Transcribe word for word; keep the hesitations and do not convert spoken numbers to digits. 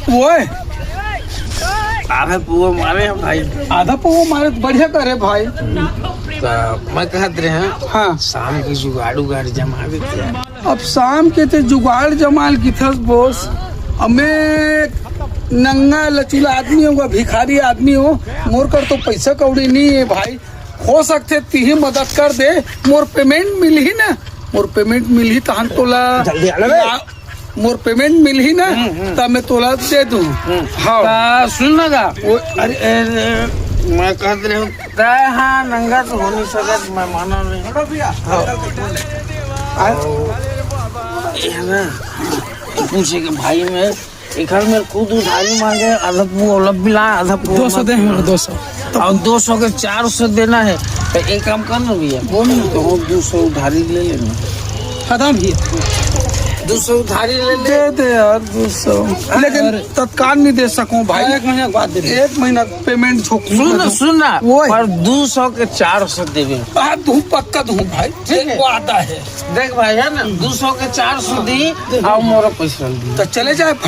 वो है। आधा पुआ मारे हैं भाई। आधा पुआ मारे तो बढ़िया करे भाई। तो मैं कहत रहे हैं, हाँ। शाम के जुगाड़ उगाड़ जमा देते हैं। अब शाम के ते जुगाड़ जमाल की थस बोस। अब मैं नंगा लचूला आदमी हूँ, भिखारी आदमी हूँ, मोर कर तो पैसा कौड़ी नहीं है भाई। हो सकथे तिही मदद कर दे, मोर पेमेंट मिलही ना, मोर पेमेंट मिलही तहन तोला जल्दी आ ना बे। मोर पेमेंट मिलही ना, हम्म, हम्म। तब मैं तोला दे दूँ। हम्म। हाँ। ता सुन ना गा। वो अरे, अरे, मैं कहत रहे हूँ, ता हाँ, नंगा तो हो नहीं सकत, मैं माना नहीं। हाँ। ये ना, पूछे के भाई, मैं एकर में खुद उधारी मांगे, आधा पुआ ओला बिला, आधा पुआ दो सौ दे, हमरा दो सौ। और दो सौ के चार सौ देना है, तो एक काम कर ना भैया, बोल ना, तो दो सौ उधारी ले लेना। खत्म ही। दो सौ उधारी ले ले। दे दे यार, दो सौ। लेकिन अरे। तत्काल नहीं दे सकूं भाई। एक महीना के बाद दे दे। एक महीना पेमेंट झोंक सुन ना, सुन ना, वो है। पर दो सौ के चार सौ देवे। हाँ, दूं, पक्का दूं भाई। ठीक है। वादा है। देख भाई, है ना, दो सौ के चार सौ दी, और मोरो पैसा दी। तो चले जाए फट